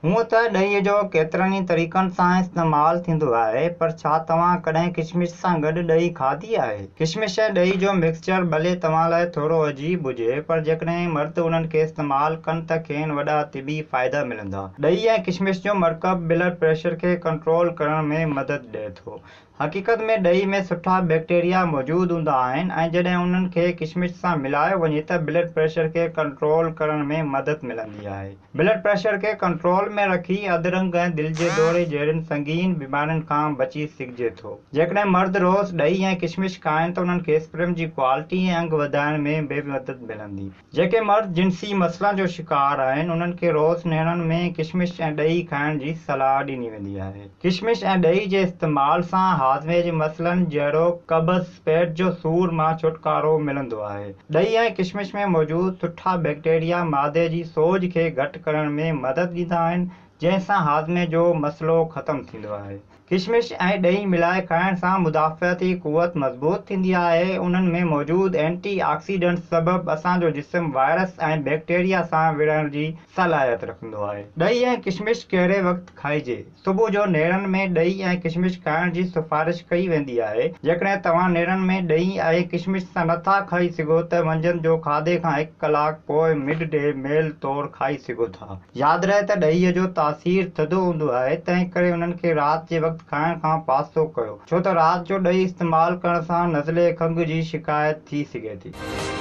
هونء ته ڏهي جو ڪيترن ئي طريقن سان استعمال ٿيندو آهي پر ڇا توهان ڪڏهن ڪشمش سان گڏ ڏهي کاڌي آهي؟ ڪشمش ۽ ڏهي جو مڪسچر ڀلي توهان لاء ٿورو عجيب هجي پر جيڪڏهن مرد انهن کي استعمال ڪن ته کين وڏا طبي فائدا ملندا. ڏهي ۽ ڪشمش جو مرڪب بلڊ پريشر کي ڪنٽرول ڪرڻ ۾ مدد ڏئي ٿو. حقيقت ۾ ڏهي ۾ سٺا بيڪٽيريا موجود هوندا آهن ۽ جڏهن انهن کي ڪشمش سان ملايو وڃي ته بلڊ پريشر کي ڪنٽرول ڪرڻ ۾ مدد ملندي آهي. بلڊ پريشر کي ڪنٽرول ۾ رکي اڌرنگ ۽ دل جي دوري جهڙين سنگين بيمارين کان بچي سگهجي ٿو. جيڪڏهن مرد روز ڏهي ۽ ڪشمش کائن ته انهن کي اسپرم جي ڪوالٽي ۽ انگ وڌائڻ ۾ به مدد ملندي. جيڪي مرد جنسي مسئلن جو شڪار آهن، انهن کي روز نيرن ۾ ڪشمش ۽ ڏهي کائڻ جي صلاح ڏني ويندي آهي. ڪشمش ۽ ڏهي جي استعمال سان هاضمي جي مسئلن جهڙوڪ قبض، پيٽ جو سور مان ڇوٽڪارو ملندو آهي. ڏهي ۽ ڪشمش ۾ موجود سٺا بيڪٽيريا معدي جي سوڄ کي گهٽ ڪرڻ ۾ مدد ڏيندا آهن، جنهن سان هاضمي جو مسئلو ختم ٿيندو آهي. ڪشمش ۽ ڏهي ملائي کائڻ سان مدافعتي قوت مضبوط ٿيندي آهي. انهن ۾ موجود اينٽي آڪسيڊنٽس سبب اسان جو جسم وائرس ۽ بيڪٽيريا سان وڙهڻ جي صلاحيت رکندو آهي. ڏهي ۽ ڪشمش ڪهڙي وقت کائجي؟ صبح جو نيرن ۾ ڏهي ۽ ڪشمش کائڻ جي سفارش ڪئي ويندي آهي. جيڪڏهن توهان نيرن ۾ ڏهي ۽ ڪشمش سان نٿا کائي سگهو ته منجهند جو کاڌي کان هڪ ڪلاڪ پوء مڊ ڊي ميل طور کائي سگهو ٿا. ياد رهي ته ڏهي جو تاثير ٿڌو هوندو آهي، تنهن ڪري انهن کي رات جي وقت کائڻ کان پاسو ڪيو، ڇو ته رات جو ڏهي استعمال ڪرڻ سان نزلي کنگهه جي شڪايت ٿي سگهي ٿي.